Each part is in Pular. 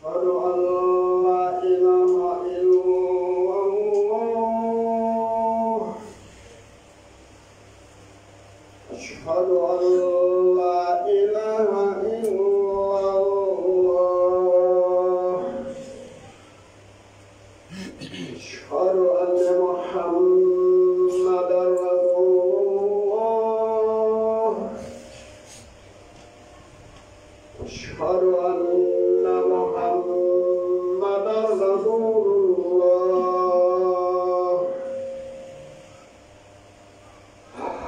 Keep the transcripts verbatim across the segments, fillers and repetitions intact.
أشهد أن لا إله إلا الله. أشهد أن لا إله إلا الله. أشهد أن محمدا رسول الله. أشهد أن محمدا رسول الله.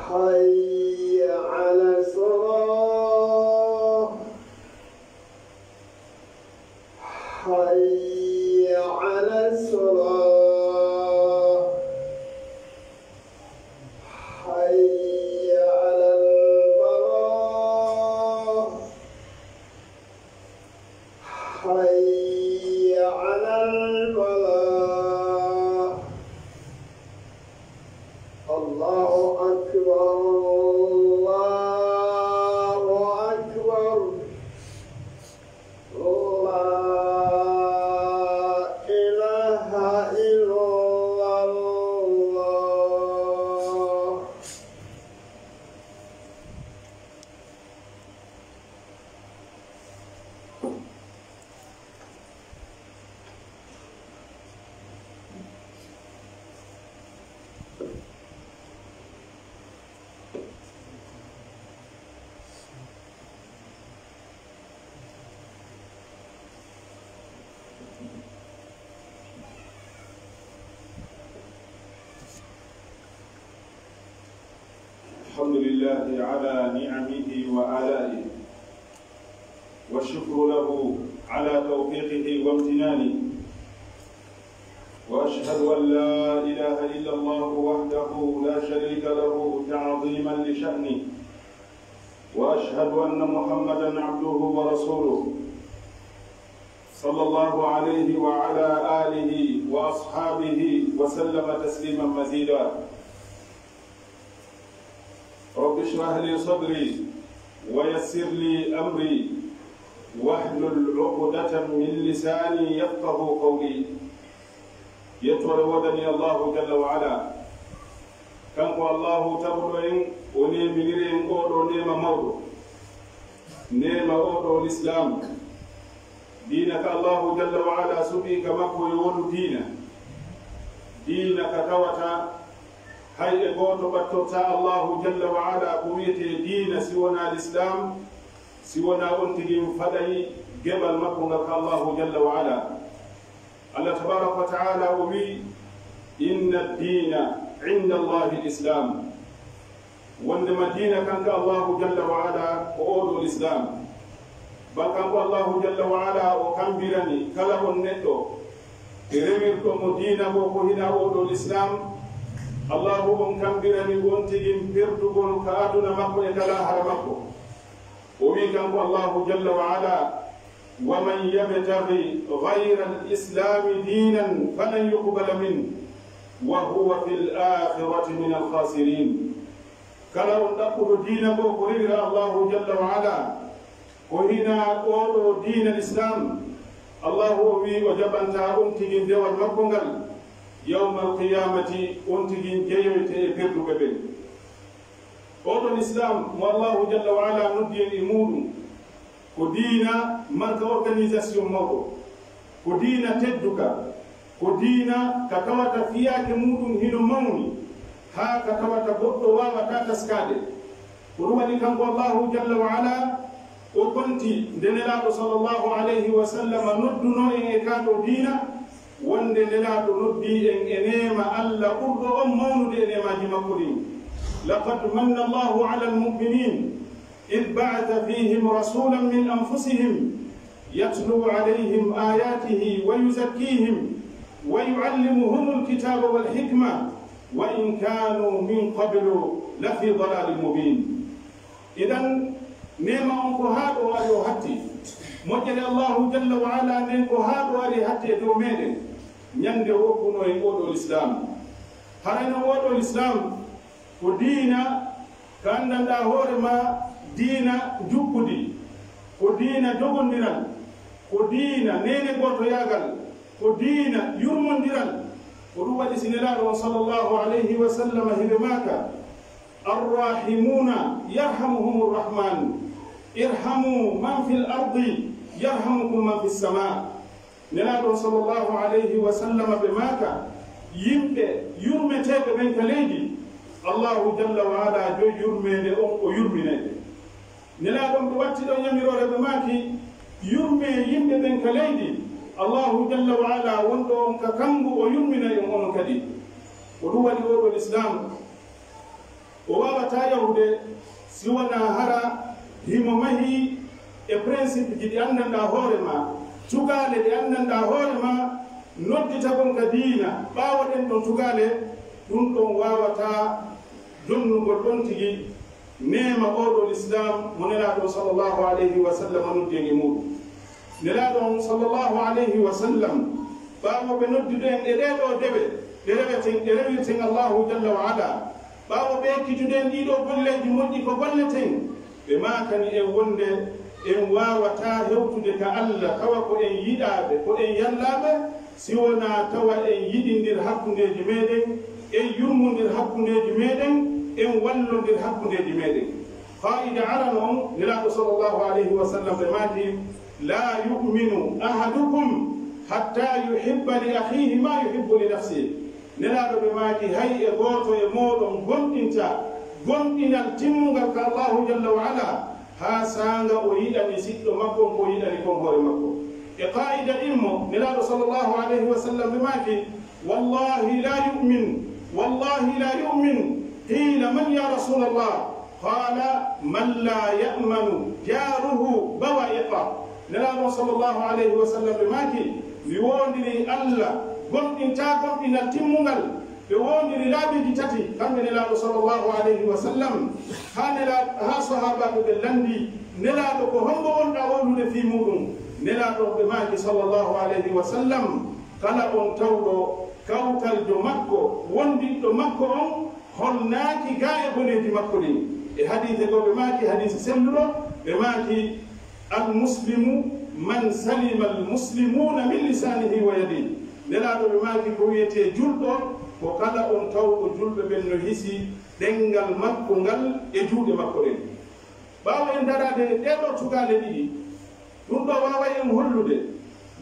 حي على الصلاة. حي على الصلاة. حي على الفلاح. حي على الفلاح. الله أكبر، الله أكبر. لا إله إلا الله. الحمد لله على نعمه وآلائه، والشكر له على توفيقه وامتنانه، وأشهد أن لا إله إلا الله وحده لا شريك له تعظيما لشأنه، وأشهد أن محمدا عبده ورسوله، صلى الله عليه وعلى آله وأصحابه وسلم تسليما مزيدا. رب اشرح لي صدري ويسر لي أمري واحلل عقدة من لساني يفقه قولي. Yettoore woodani Allahu jalla wa ala. Kanko Allahu taguɗo en, o neeminiri en oo ɗoo neema mawɗo. Neema oo ɗoo Lislaam. Diina ka Allahu jalla wa ala suɓii ka makko yo wonu diina. Diina ka tawata hay e gooto ɓattortaa Allahu jalla wa ala ko wi'etee diina si wonaa Lislaam, si wonaa on tigi faɗay geɓal makko ngal ka Allahu jalla wa ala. Allah tabaraka wa ta'ala o wi'i, "Inna ad-dina inda Allahi al-Islam." Wondema diina kan ka Allahu jalla wa ala ko oo ɗoo Lislaam. Bal kanko Allahu jalla wa ala o kambirani kala on neɗɗo rewirɗo mo diina goo ko hinaa oo ɗoo Lislaam. Allahu on kambirani on tigi perdugol ka aduna makko e ka laahara makko. O wi'i kanko Allahu jalla wa ala, "Wa man yabtaghi ghayra al-islami dinan falan yuqbala min, wa huwa fil akhirati min al-khasirin." Kala on ɗaɓɓuɗo diina goo ko rewira Allahu jalla wa ala, ko hinaa oo ɗoo diina Lislaam, Allahu o wi'i o jaɓantaa on tigi dewal makko ngal, yawmal qiyamati on tigi jeyoyte e perduɓe ɓen. Oo ɗoo Lislaam mo Allahu jalla wa ala noddi en e muuɗum, ko diina marka organisation mawɗo, ko diina tedduka, ko diina ka tawata fiyaake muuɗum hino mawni, haa ka tawata goɗɗo waawataa taskaade. Ko ɗum waɗi kanko Allahu jalla wa ala o konti nde Nelaaɗo sallallahu alayhi wa sallam noddunoo en e kaa ɗoo diina, wonde Nelaaɗo noddii en e neema Alla ɓurɗo on mawnude e neemaaji makko ɗin. "Laqad manna Allahu ala al-mu'minin, idh ba'atha fihim rasulan min anfusihim, yatlu alayhim ayatihi wa yuzakkihim, wa yu'allimuhum al-kitaba wal hikma, wa in kanu min qablu lafi dalalin mubin." Idan, neema on ko haa ɗoo ari o hatti. Moƴƴere Allahu jalla wa ala nden ko haa ɗoo ari hatti e dow meɗen. Ñande o okkunoo en oo ɗoo Lislaam. Haray non oo ɗoo Lislaam ko diina ka anndanɗaa hoore maa, diina njuɓɓudi, ko diina dogondiral, Ko diina neene gootoyaagal, ko diina yurmondiral. Ko ɗum waɗi si Nelaaɗo on sallallahu alayhi wa sallam hiɓe maaka, "Arrahimuna yarhamuhumur rahman, irhamu man fil ardi yarhamukum man fis sama." Nelaaɗo on sallallahu alayhi wa sallam ɓe maaka, "Yimɓe yurmeteeɓe ɓen ka leydi, Allahu jalla wa ala joy yurmeende on o yurminay ɓe." Nelaaɗo on ɓe watti ɗon yamiroore ɓe maaki, "Yurmee yimɓe ɓen ka leydi, Allahu jalla wa ala wonɗo on ka kammu o yurminay on onon kadi." Ko ɗum waɗi oo ɗoo Lislaam, o waawataa yahude si wonaa hara himo mahii e principe ji ɗi anndanɗaa hoore maa, tugaale ɗe anndanɗaa hoore maa, nodditagol ka diina, ɓaawo ɗen ɗon tugaale, ɗum ɗon waawataa jonnugol ɗon tigi neema oo ɗoo Lislaam mo Nelaaɗo sallallahu alayhi wa sallam noddi en e muuɗum. Nelaaɗo on sallallahu alayhi wa sallam, ɓaawo ɓe noddude en e ɗee ɗoo dewe, ɗe reweten, ɗe rewirten Allahu jalla wa ala, ɓaawo ɓe ekkidude en ɗii ɗoo golleeji moƴƴi ko golleten, ɓe maakani en wonde en waawataa hewtude ka Alla tawa ko en yiɗaaɓe, ko en yallaaɓe, si wonaa tawa en yiɗindir hakkundeeji meɗen, en yurmondir hakkundeeji meɗen, en wallondir hakkundeeji meɗen. Qaa'ida arano on, Nelaaɗo sallallahu alayhi wa sallam ɓe maaki, "Laa yu'minu ahadukum hatta yuhibba li akhihi ma yuhibbu li nafsihi." Nelaaɗo ɓe maaki, "Hay e gooto e mooɗon gomɗintaa gomɗinal timmungal ka Allahu jalla wa ala, haa saanga o yiɗani siɗɗo makko on ko yiɗani kon hoore makko." E qaa'ida ɗimmo, Nelaaɗo sallallahu alayhi wa sallam ɓe maaki, "Wallahi la yu'min, wallahi la yu'min." Qiila, "Man ya Rasulallah?" Qaala, "Man la ya'manu jaaruhu bawa'iqa." Nelaaɗo sallallahu alayhi wa sallam ɓe maaki, "Mi woondiri Alla, gomɗintaa gomɗinal timmungal." Ɓe woondiri laabiiji tati, kamɓe Nelaaɗo sallallahu alayhi wa sallam, haa Nela-, haa sahaabaaɓe ɓen lanndii, "Nelaaɗo, ko hommbo wonɗaa wowlude fii muuɗum?" Nelaaɗo ɓe maaki sallallahu alayhi wa sallam, "Kala on tawɗo kawtaljo makko, wondiɗɗo makko on, holnaaki gaa e boneeji makko ɗin." E hadiise goo ɓe maaki, hadiise selluɗo, ɓe maaki, "Al-muslimu man salima al-muslimuuna min lisaanihi wa yadihi." Nelaaɗo ɓe maaki, ko wi'etee julɗo, ko kala on tawɗo julɓe ɓen no hisi ɗemngal makko ngal e juuɗe makko ɗen. Ɓaawo en daraade e ɗee ɗoo tugaale ɗiɗi, ɗum ɗoo waaway en hollude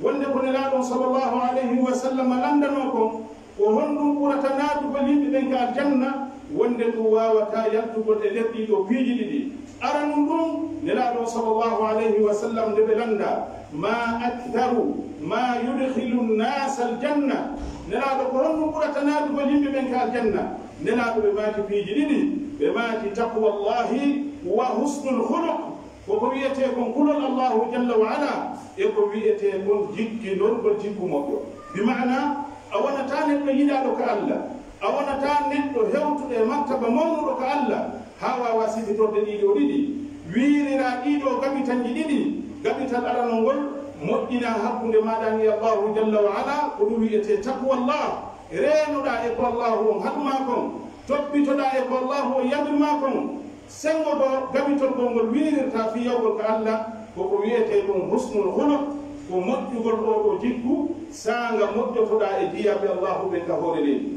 wonde ko Nelaaɗo on sallallahu alayhi wa sallam lanndanoo kon, ko honɗum ɓurata naatugol yimɓe ɓen ka aljanna, wonde ɗum waawataa yaltugol e nder ɗii ɗoo piiji ɗiɗi. Aranun ɗum, Nelaaɗo on sallallahu alayhi wa sallam nde ɓe lanndaa, "Ma aktharu ma yudkhilu nnaasa aljanna?" Nelaaɗo, ko honɗum ɓurata naatugol yimɓe ɓen ka aljanna? Nelaaɗo ɓe maaki piiji ɗiɗi, ɓe maaki, "Taqwallahi wa husnul khuluq." Ko ko wi'etee kon kulol Allahu jalla wa ala, e ko wi'etee kon jikkinorgol jikku moƴƴo. Bi ma'ana, a wonataa neɗɗo yiɗaaɗo ka Alla, a wonataa neɗɗo hewtuɗo e martaba mawnuɗo ka Alla, haa waawa sifitorde ɗii ɗoo ɗiɗi. Wiiriraa ɗii ɗoo gabitanji ɗiɗi, gabital aranol ngol, moƴƴinaa hakkunde maaɗa e Allahu jalla wa ala, ko ɗum wi'etee taqwallah. Reenoɗaa e ko Allahu on haɗu maa kon, toppitoɗaa e ko Allahu on yamir maa kon. Senngo goo gabitol goo ngol wiirirta fii yawgol ka Alla, ko ko wi'etee ɗum husnul khuluq, ko moƴƴugol oo ɗoo jikku, saanga moƴƴotoɗaa e jiyaaɓe Allahu ɓen ka hoore leydi.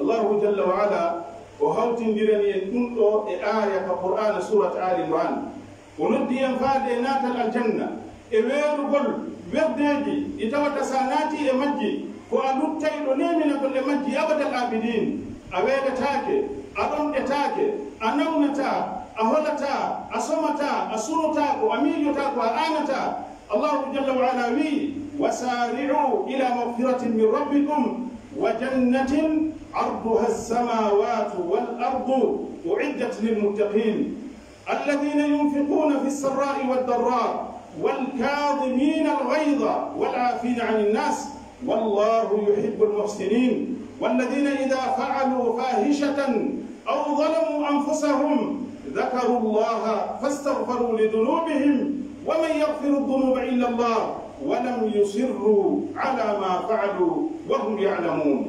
Allahu jalla wa ala, o hawtindirani en ɗum ɗoo e aaya ka Qur'aana, suurat Aali Imraan. O noddi en faade e naatal aljanna, e weerugol werdeeji ɗi tawata si a naatii e majji, ko a luttayɗo neeminagol e majji abadal aabidiin. A weeletaake, a ɗonɗetaake, a nawnataa, a holataa, a somataa, a sunotaako, a miijotaako, a aanataa. Allahu jalla wa ala wi'i, "Wa saari'u ila magfiratin min rabbikum wa jannatin arduha as-samawatu wal ardu u'iddat lil muttaqin." الذين ينفقون في السراء والضراء والكاظمين الغيظ والعافين عن الناس والله يحب المحسنين والذين إذا فعلوا فاحشة أو ظلموا أنفسهم ذكروا الله فاستغفروا لذنوبهم ومن يغفر الذنوب إلا الله ولم يصروا على ما فعلوا وهم يعلمون.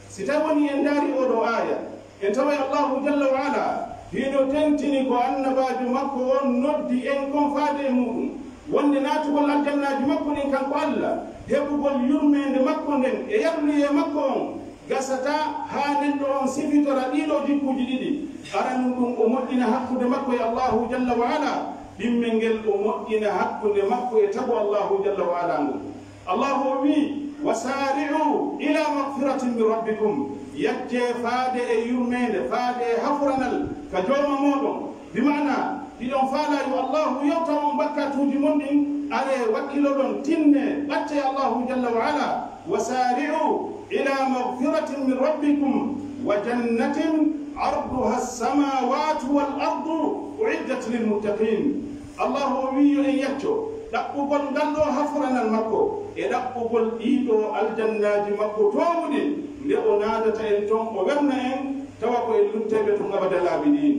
Si tawii wonii en ndaari oo ɗoo aaya, en taway Allaahu jalla wa ala hino tentini ko Annabaajo makko on noddi en kon faade e muuɗum. Wonde naatugol aljannaaji makko ɗin kanko Alla, heɓugol yurmeende makko nden e yarluyee makko on, gasata haa neɗɗo on sifitora ɗii ɗoo jikkuuji ɗiɗi. Aranun ɗun, o moƴƴina hakkunde makko e Allaahu jalla wa ala, ɗimmel ngel o moƴƴina hakkunde makko e tagu Allaahu jalla wa ala ngun. Allaahu o wi'i, "وسارعوا إلى مغفرة من ربكم." Yaccee faade e yurmeende, faade e hafuranal ka Jooma mooɗon. Bi ma'ana, hiɗon faalaa yo Allaahu yewta on bakkatuuji mon ɗin, aree wakkiloɗon, tinnee, ɓattee Allaahu jalla wa ala. "وسارعوا إلى مغفرة من ربكم وجنة عرضها السماوات والأرض أعدت للمتقين." Allaahu o wi'i yo en yacco ɗaɓɓugol ngal ɗoo hafuranal makko e ɗaɓɓugol ɗii ɗoo aljannaaji makko toowuɗi, nde o naadata en ton, o werna en, tawa ko en lutteeɓe ton abadal aabidiin.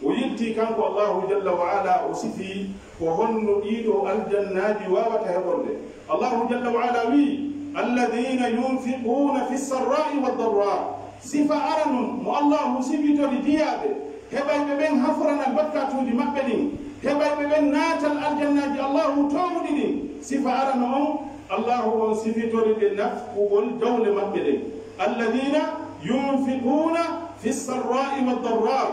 O yiltii kanko Allaahu jalla wa ala, o sifii ko honno ɗii ɗoo aljannaaji waawata heɓorde. Allaahu jalla wa ala wi'i, "الذين ينفقون في السراء والضراء." Sifa aranun mo Allaahu sifitori jiyaaɓe, heɓayɓe ɓen hafuranal bakkatuuji maɓɓe ɗin, heɓayɓe ɓen naatal aljannaaji Allaahu toowuɗi ɗin. Sifa arano on, Allaahu on sifitori ɓe nafqugol jawle maɓɓe ɗen. "الذين ينفقون في السراء والضراء."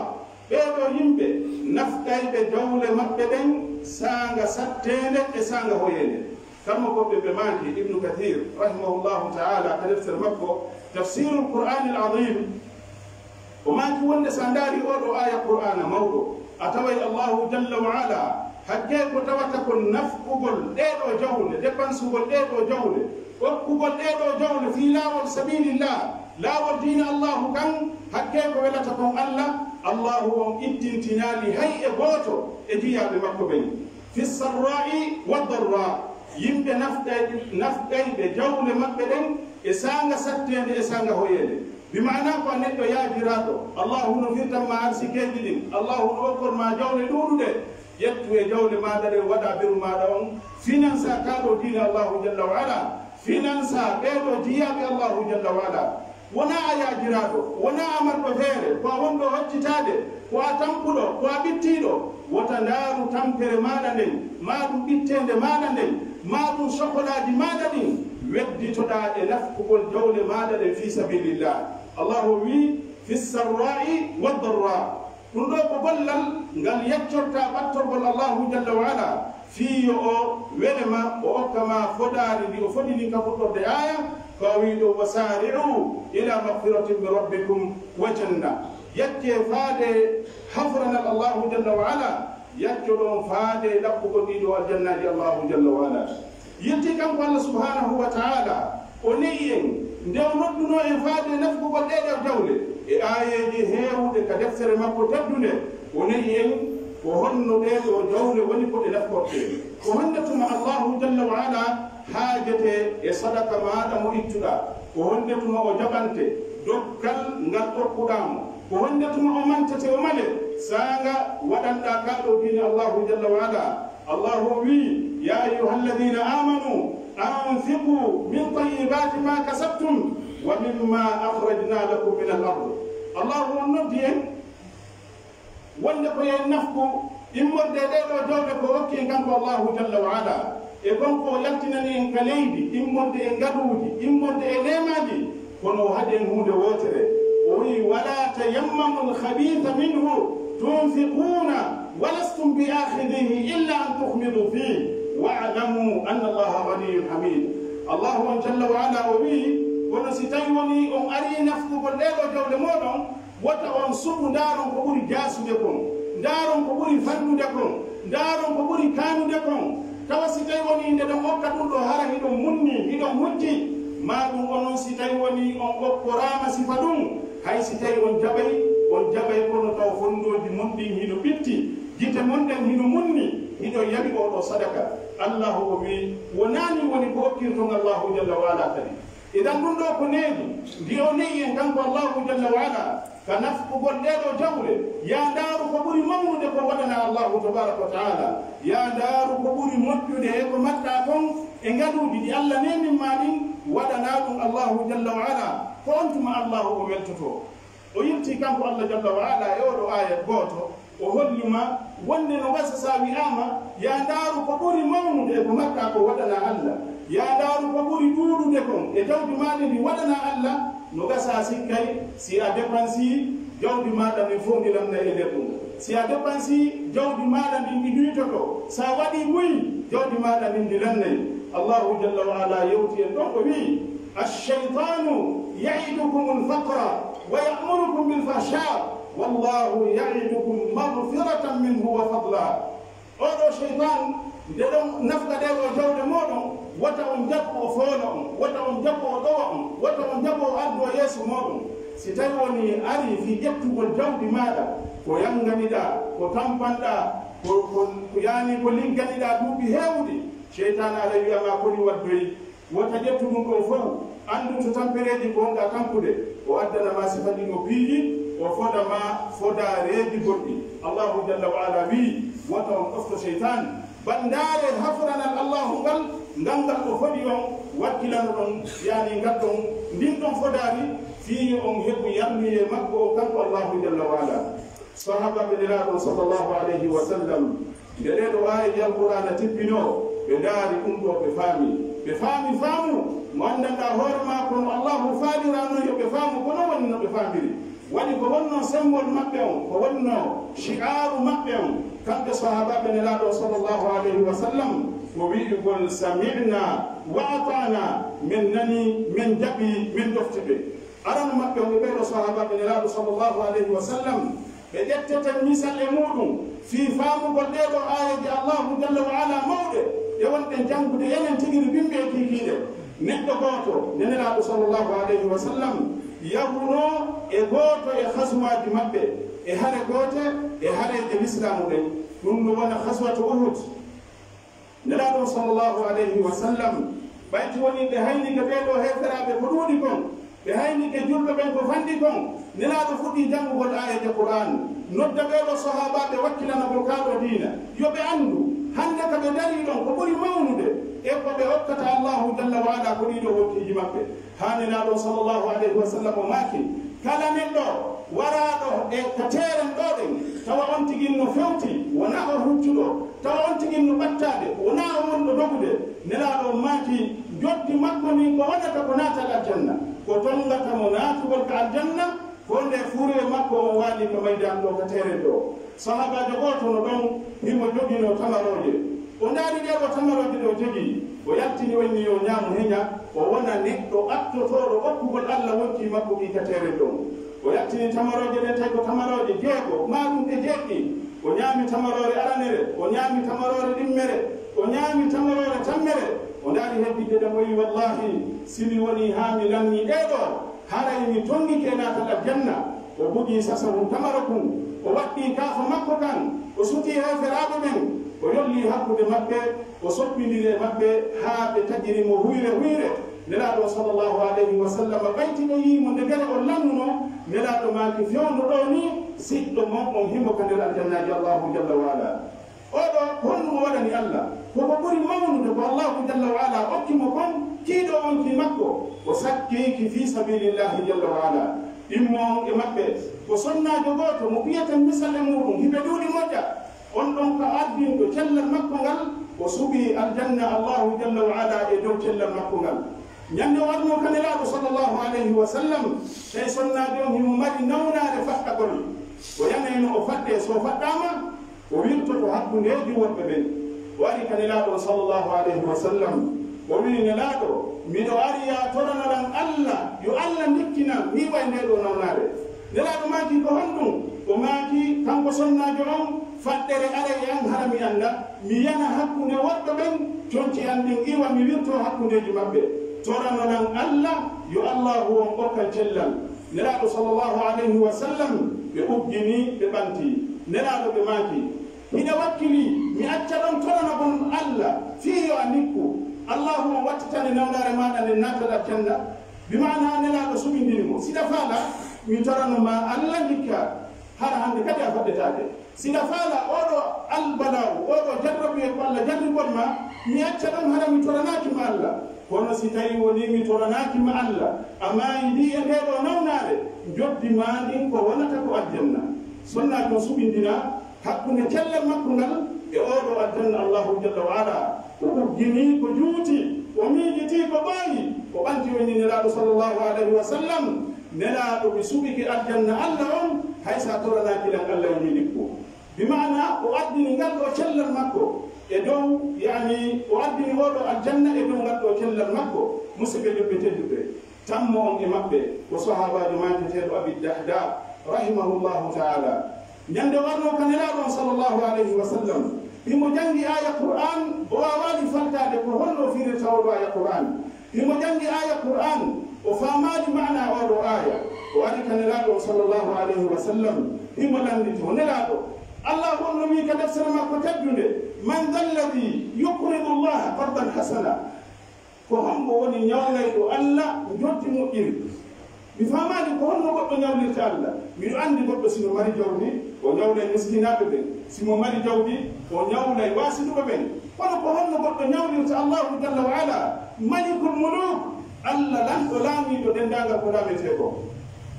Ɓee ɗoo yimɓe nafqayɓe jawle maɓɓe ɗen saanga satteende e saanga hoyeende. Kammo ko ɓe, ɓe maaki, Ibnu Kathiir, rahimahullahu ta'ala, ka deftere makko, Tafsiirul Qur'aanil Aziim, o maaki wonde, si a ndaarii oo ɗoo aaya Qur'aana mawɗo, a taway Allaahu jalla wa ala, hakkee ko tawata kon nafqugol ɗee ɗoo jawle, depansugol ɗee ɗoo jawle, okkugol ɗee ɗoo jawle fii laawol sabiilillah, laawol diina Allaahu kan, hakkee ko welata kon Alla, Allaahu on ittintinaali hay e gooto e jiyaaɓe makko ɓen. في السراء والضراء. Yimɓe nafqay-, nafqayɓe jawle maɓɓe ɗen e saanga satteende e saanga hoyeende. Bi ma'ana ko a neɗɗo yaajiraaɗo, Allaahu no firtan ma arsikeeji ɗin, Allaahu no okkor ma jawle ɗuuɗuɗe, ƴettu e jawle maaɗa ɗen, waɗa beru maaɗa on, finansa kaa ɗoo diina Allaahu jalla wa ala, finansa ɓee ɗoo jiyaaɓe Allaahu jalla wa ala. Wonaa a yaajiraaɗo, wonaa a marɗo feere, ko a wonɗo hoccitaade, ko a tampuɗo, ko a ɓittiiɗo, wota ndaaru tampere maaɗa nden, maa ɗum ɓitteende maaɗa nden, maa ɗum sokolaaji maaɗa ɗin, wedditoɗaa e nafqugol jawle maaɗa ɗen fii sabiilillah. Allaahu wi'i, "في السراء والضراء." Ɗum ɗoo ko gollal ngal yaccortaa ɓattorgol Allaahu jalla wa ala, fii yo o wele ma, o okka ma fodaari ndi o fodi ndin ka fuɗɗorde aaya, ko o wi'i ɗoo, "وسارعوا إلى مغفرة من ربكم وجنة." Yaccee faade hafuranal Allaahu jalla wa ala, yaccoɗon faade ɗaɓɓugol ɗii ɗoo aljannaaji Allaahu jalla wa ala. Yiltii kanko Allah subhaanahu wa ta'ala, o ne'i en, nde o noddunoo en faade nafqugol ɗee ɗoo jawle, e aayeeje heewuɗe ka deftere makko teddunde, o ne'i en ko honno ɗee ɗoo jawle woni ko ɗe nafqortee. Ko honde tuma Allaahu jalla wa ala haajetee e sadaka maaɗa mo ittuɗaa? Ko honde tuma o jaɓante dokkal ngal okkuɗaa mo? Ko honde tuma o mantete o male saanga waɗanɗaa kaa ɗoo diine Allaahu jalla wa ala? Allaahu o wi'i, "يا أيها الذين آمنوا أنفقوا من طيبات ما كسبتم ومما أخرجنا لكم من الأرض." Allaahu on noddi en wonde ko yo en nafqu immorde e ɗee ɗoo jawle ko okki en kanko Allaahu jalla wa ala, e kon ko o yaltinani en ka leydi, immorde e ngaluuji, immorde e neemaaji. Kono o haɗi en huunde wootere. O wi'i, "ولا تيمموا الخبيث منه تنفقون ولستم بآخذيه إلا أن تغمضوا فيه واعلموا أن الله غني حميد." Allaahu on jalla wa ala o wi'i, kono si tawi wonii on arii nafqugol ɗee ɗoo jawle mooɗon, wota on suɓu ndaaron ko ɓuri jaasude kon, ndaaron ko ɓuri fanɗude kon, ndaaron ko ɓuri kaanude kon. Tawa si tawi wonii nde ɗon okka ɗum ɗoo hara hiɗon munni, hiɗon hujji, maa ɗum onon si tawi wonii on okkoraama sifa ɗum, hay si tawi on jaɓay, on jaɓay kono taw fonndooji mon ɗin hino ɓitti, gite mon ɗen hino munni, hiɗon yaɓi oo ɗoo sadaka. Allaahu o wi'i, wonaa nii woni ko okkirton Allaahu jalla wa ala kadi. Idan ɗum ɗoo ko needi ndi o ne'i en kanko Allaahu jalla wa ala ka nafqugol ɗee ɗoo jawle, yaa ndaaru ko ɓuri mawnude ko waɗanaa Allaahu tabaaraka wa ta'aala, yaa ndaaru ko ɓuri moƴƴude e ko marɗaa kon e ngaluuji ɗi Alla neemin maa ɗin, waɗanaa ɗum Allaahu jalla wa ala, ko on tuma Allaahu o weltotoo. O yiltii kanko Alla jalla wa ala e oo ɗoo aaya gooto, o holli ma wonde no gasa si a wi'aama, yaa ndaaru ko ɓuri mawnude makka ko waɗanaa Alla. Yaa ndaaru ko ɓuri ɗuuɗude kon e jawdi maaɗa ndi waɗanaa Alla, no gasa sikkay si a depansii jawdi maaɗa ndin fow ndi lannay e nder ɗum. Si a depansii jawdi maaɗa ndin ndi ɗuytoto, si a waɗii buy, jawdi maaɗa ndin ndi lannay. Allahu jalla wa ala yewti en ɗon o wi'i, "Ash-shaytanu ya'idukumul faqra wa ya'murukum bil fahsha, wallahu ya'idukum maghfiratan minhu wa fadla." Oo ɗoo seytaan, nde ɗon nafqa ɗee ɗoo jawɗe mooɗon, wota on jaɓu o foola on, wota on jaɓu o ɗowa on, wota on jaɓu o ardu o yeeso mooɗon. Si tawi wonii arii fii ƴettugol jawdi maaɗa, ko yanganiɗaa, ko tampanɗaa, ko, ko, ko yaani ko ligganiɗaa duuɓi heewuɗi, seytaane aray wi'a maa koni waddoyi. Wota ƴettu ɗum ɗoo fow, anndu to tampereeji ko wonɗaa tampude, o addana ma sifa ɗin o piiji, o foda ma fodaareeji goɗɗi. Allahu jalla wa ala wi'i, wota on ɗofto seytaan. Banndaare haforanal Allahu ngal, ngal ngal o fodi on, wakkilano ɗon, yaani ngal ɗon, ndin ɗon fodaari, fii yo on heɓu yarluyee makko on kanko Allahu jalla wa ala. Sahaabaaɓe Nelaaɗo sallallahu alayhi wa sallam, nde ɗee ɗoo aayeeje Alqur'aana tippinoo, ɓe ndaari ɗum ɗoo, ɓe faami. Ɓe faami faamu mo anndanɗaa hoore maa kon, Allaahu faaliraano yo ɓe faamu, ko non woni no ɓe faamiri. Waɗi ko wonnoo semmbol maɓɓe on, ko wonnoo shi'aaru maɓɓe on, kamɓe sahaabaaɓe Nelaaɗo sallallahu alayhi wa sallam, ko wi'ugol, "Sami'naa wa ata'naa," men nanii, men jaɓii, men ɗofti ɓe. Arano maɓɓe on e ɓee ɗoo sahaabaaɓe Nelaaɗo sallallahu alayhi wa sallam, ɓe ƴetteten misal e muuɗum fii faamugol ɗee ɗoo aayeeje Allaahu jalla wa ala mawɗe, ɗe wonɗen janngude enen tigi no bimbi e kiikiiɗe. Neɗɗo gooto, nde Nelaaɗo sallallahu alayhi wa sallam yahunoo e gooto e hasuwaaji maɓɓe, e hare goote e hareeje Lislaamu ɗen, ɗum no wona haswatu Uhud. Nelaaɗo sallallahu alayhi wa sallam, ɓayti woni ɓe haynike ɓee ɗoo heeferaaɓe ko ɗuuɗi kon, ɓe haynike julɓe ɓen ko fanɗi kon. Nelaaɗo fuɗɗii janngugol aayeeje Qur'aan, nodda ɓee ɗoo sahaabaaɓe wakkilanagol kaa ɗoo diina, yo ɓe anndu hannde ka ɓe darii ɗon ko ɓuri mawnude e ko ɓe okkata Allaahu jalla wa ala ko ɗii ɗoo wonkiiji maɓɓe. Haa Nelaaɗo sallallahu alayhi wa sallam o maaki, kala neɗɗo waraaɗo e ka teeren ɗoo ɗen, tawa on tigi no fewti, wonaa o huccuɗo, tawa on tigi no ɓattaade, wonaa o wonɗo dogude, Nelaaɗo on maaki, njoddi makko ndin ko wonata ko naatal aljanna, ko tonngata mo naatugol ka aljanna, ko nde furee makko on waali ka maydaan ɗoo ka teeren ɗoo. Sahaabaajo gooto no ɗon, himo joginoo tamarooje. O ndaari ɗee ɗoo tamarooje ɗe o jogii, o yaltini, o inni yo ñaamu heña, o wona neɗɗo ɓattotooɗo okkugol Alla wonkii makko kii ka teeren ɗon. O yaltini tamarooje ɗen, tawi ko tamarooje jeego, maa ɗum ɗe jeɗɗi. O ñaami tamaroore aranere, o ñaami tamaroore ɗimmere, o ñaami tamaroore tammere. O ndaari hedditde ɗen, o wi'i, "Wallaahi, si mi wonii haa mi lannii ɗee ɗoo, haray mi tonngike naatal aljanna." O buƴii sasahun tamaro kun, o waɗɗii kaafa makko kan, o sutii heeferaaɓe ɓen, o yollii hakkunde maɓɓe, o soppindiri e maɓɓe haa ɓe taƴiri mo huyre huyre. Nelaaɗo sallallahu alayhi wa sallam ɓayti ɓe yii mo nde gere on lannunoo, Nelaaɗo maaki, "Fewndo ɗoo nii, siɗɗo mon on himo ka nder aljannaaji Allaahu jalla wa ala." Oo ɗoo, ko honɗum o waɗani Alla? Ko ko ɓuri mawnude ko Allaahu jalla wa ala okki mo kon, kii ɗoo wonkii makko, o sakkii ki fii sabiilillaahi jalla wa ala. Ɗimmo on e maɓɓe, ko sonnaajo gooto mo ɓiyeten misal e muuɗum, hiɓe ɗuuɗi moƴƴa. On ɗon ko ardinɗo cellal makko ngal, o suɓii aljanna Allaahu jalla wa ala e dow cellal makko ngal. Ñande o arnoo ka Nelaaɗo sallallahu alayhi wa sallam, tawi sonnaajo on himo mari nawnaare faɗɗagol. O yanayno o faɗɗee, so o faɗɗaama, o wirtoto hakkundeeji worɓe ɓen. O ari ka Nelaaɗo on sallallahu alayhi wa sallam, o wi'i, "Nelaaɗo, miɗo ari yaa toranoɗan Alla, yo Alla ndikkinan mi iwa e ndee ɗoo nawnaare." Nelaaɗo maaki, "Ko honɗum?" O maaki, kanko sonnaajo on, "Faɗɗere aray e an, hara mi annda, mi yana hakkunde worɓe ɓen, conci an ɗin iwa, mi wirtoo hakkundeeji maɓɓe. Toranoɗan Alla, yo Allaahu on okkan cellal." Nelaaɗo sallallahu alayhi wa sallam, ɓe uggini, ɓe ɓanti. Nelaaɗo ɓe maaki, "Hiɗa wakkilii mi acca ɗon toranagol Alla fii yo a nikku, Allaahu on wattitane nawnaare maaɗa nden naatal aljanna?" Bi maanaa Nelaaɗo suɓindini mo, "Si hiɗa faalaa mi torano maa Alla ndikkaa, hara hannde kadi a faɗɗetaake. Si hiɗa faalaa oo ɗoo albalaawu, oo ɗoo jarrabuyee ko Alla jarribor maa, mi acca ɗon hara mi toranaaki ma Alla. Kono si tawii wonii mi toranaaki ma Alla, a maayidii e ndee ɗoo nawnaare, njoddi maa ndin ko wonata ko aljanna." Sonnaajo on suɓindinaa hakkunde cellal makko ngal e oo ɗoo aljanna Allaahu jalla wa ala. O Hini ko juuti, o miijitii ko ɓooyi, o ɓanti o inni Nelaaɗo sallallahu alayhi wa sallam, Nelaaɗo, mi suɓike aljanna Alla on, hay si a toranaaki lan Alla o miilikku. Bi maana, o addini ngal ɗoo cellal makko e dow, yaani, o addini oo ɗoo aljanna e dow ngal ɗoo cellal makko, musidɓe julɓe tedduɓe. Tammo on e maɓɓe ko sahaabaajo maajeteeɗo Abi Dahda, rahimahullahu ta'ala. Ñande warnoo ka Nelaaɗo on, sallallahu alayhi wa sallam, himo jangi aaya Qur'aan, o waawaali faltaade ko honno o firirta oo ɗoo aaya Qur'aan. Himo jangi aaya Qur'aan, o faamaali maanaa oo ɗoo aaya. O ari ka Nelaaɗo on, sallallahu alayhi wa sallam, himo lannditi, o Nelaaɗo, Allaahu on no wi'i ka deftere makko teddunde, "Man dha alladhi yuqridu Allaha qardan hasana?" Ko hombo woni ñawlayɗo Alla njotti moƴƴiri? Mi faamaali ko honno goɗɗo ñawlirta Alla. Miɗo anndi goɗɗo, si mo mari jawdi, o ñawlay miskinaaɓe ɓen. Si mo mari jawdi, o ñawlay waasiduɓe ɓen. Kono ko honno goɗɗo ñawlirta Allahu jalla wa ala, Malikul Muluk, Alla lanɗo laamiiɗo denndaangal ko laametee kon?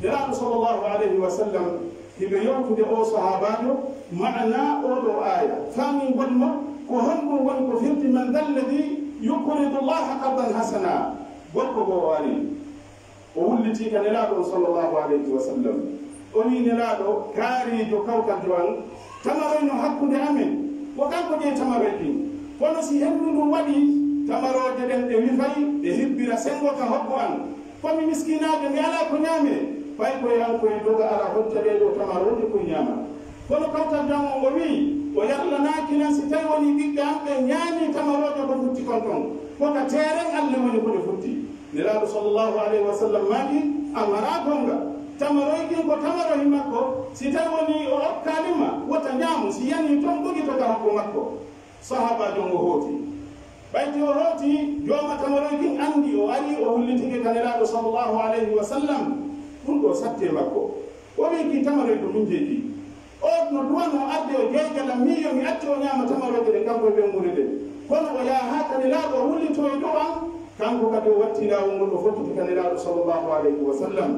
Nelaaɗo sallallahu alayhi wa sallam hiɓe yewtude oo sahaabaajo maanaa oo ɗoo aaya, faamingol mo ko honɗun woni ko firti, "Man dha alladhi yuqridu Allaha qardan hasana?" Gorko goo o ari, o wullitii ka Nelaaɗo on, sallallahu alayhi wa sallam. O wi'i, "Nelaaɗo, kaariijo kawtaljo an, tamaroy no hakkunde amen, ko kanko jeyi tamaroy kin. Kono si henndu ndun waɗii, tamarooje ɗen ɗe wifay, ɗe hibbira senngo ka hoggo an." Ko mi miskinaajo, mi alaa ko ñaamee. Fay ko e an ko e doga ara hocca ɗee ɗoo tamarooje ko ñaama. Kono kawtal jam on o wi'i, o yarlanaaki lan si tawi wonii ɓiɓɓe an ɓen ñaamii tamarooje ko futti kon ton. Ko ka teeren Alla woni ko ɗe futti. Nelaaɗo sallallahu alayhi wa sallam maaki, a maraa goonga. Tamaroy kin ko tamarohi makko, si tawi wonii o okkaali ma, wota ñaamu, si yanii ton ɓogito ka hoggo makko. Sahaabaajo on o hooti. Ɓayti o hooti, jooma tamaroy kin anndi o ari, o wullitike ka Nelaaɗo sallallahu alayhi wa sallam. Ɗun ɗoo satti e makko. O wi'i, "Kii tamaroy ko min jeyi kii. Oo no duwanoo arde o jeeja lan, min yo mi accu o ñaama tamarooje ɗen kanko e ɓeynguure nden." Kono o yaha haa ka Nelaaɗo, o wullitoo e dow an, kanko kadi o watti laawol ngol, o fottiti ka Nelaaɗo sallallahu alayhi wa sallam.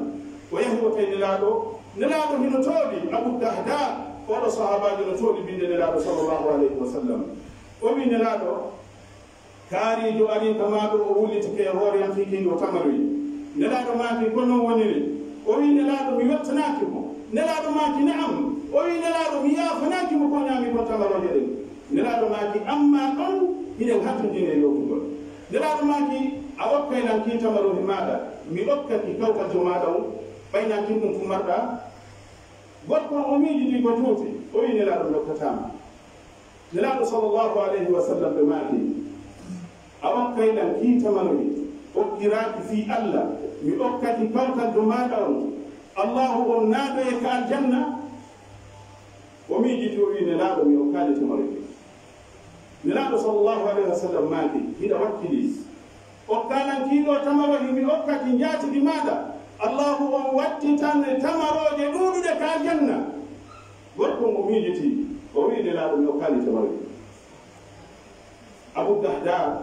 O yahi o tawi Nelaaɗo, Nelaaɗo hino tooli Abu Dahda, oo ɗoo sahaabaajo no tooli binnde Nelaaɗo sallallahu alayhi wa sallam. O wi'i Nelaaɗo, kaariijo arii ka maa ɗoo, o wullitike e hoore an fii kii ɗoo tamaroy. Nelaaɗo maaki, "Ko non woniri?" O wi'i Nelaaɗo, "Mi wettanaaki mo." Nelaaɗo maaki, "Na'am." O wi'i Nelaaɗo, "Mi yaafanaaki mo ko o ñaami kon tamarooje ɗen." Nelaaɗo maaki, "Ammaa ɗon hiɗen hatonjini e lootugol." Nelaaɗo maaki, "A okkay lan kii tamarohi maaɗa, mi okka ki kawtaljo maaɗa on, ɓay naa kin ɗun tun marɗaa?" Gorko on o miijitii ko juuti, o wi'i, "Nelaaɗo, mi okkataa ma." Nelaaɗo sallallahu alayhi wa sallam ɓe maaki, "A okkay lan kii tamarohi, okkiraaki fii Alla, mi okka ki kawtaljo maaɗa on, Allaahu on naadoye ka aljanna?" O miijitii, o wi'i, "Nelaaɗo, mi okkaali tamarohi." Nelaaɗo sallallahu alayhi wa sallam maaki, "Hiɗa wakkilii? Okkaa lan kii ɗoo tamarohi, mi okka ki njaatigi maaɗa. Allaahu on wattitan tamarooje ɗuuɗuɗe ka aljanna." Gorko on o miijitii, o wi'i, "Nelaaɗo, mi okkaali tamarohi." Abu Dahda,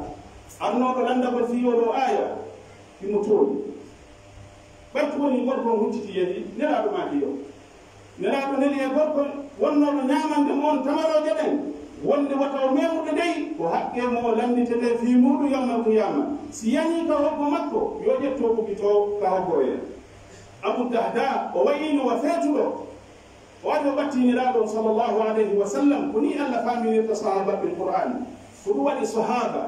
arnooɗo lanndagol fii oo ɗoo aaya, himo tooli. Ɓay ko woni gorko on hucciti yehi, Nelaaɗo maaki yo. Nelaaɗo neli e gorko wonnooɗo ñaamande mo on tamarooje ɗen, wonde wota o meemu ɗe dey, ko haqqee mo o lannditetee fii muuɗum yawmal qiyaama. Si yanii ka hoggo makko, yo ƴettu o ɓogitoo ka hoggo oya. Abu Dahda, o wayiino wa feetuɗo. O ari o ɓattii Nelaaɗo on sallallahu alayhi wa sallam, ko nii Alla faaminirta sahaabaaɓe Qur'aani. Ko ɗum waɗi sahaaba,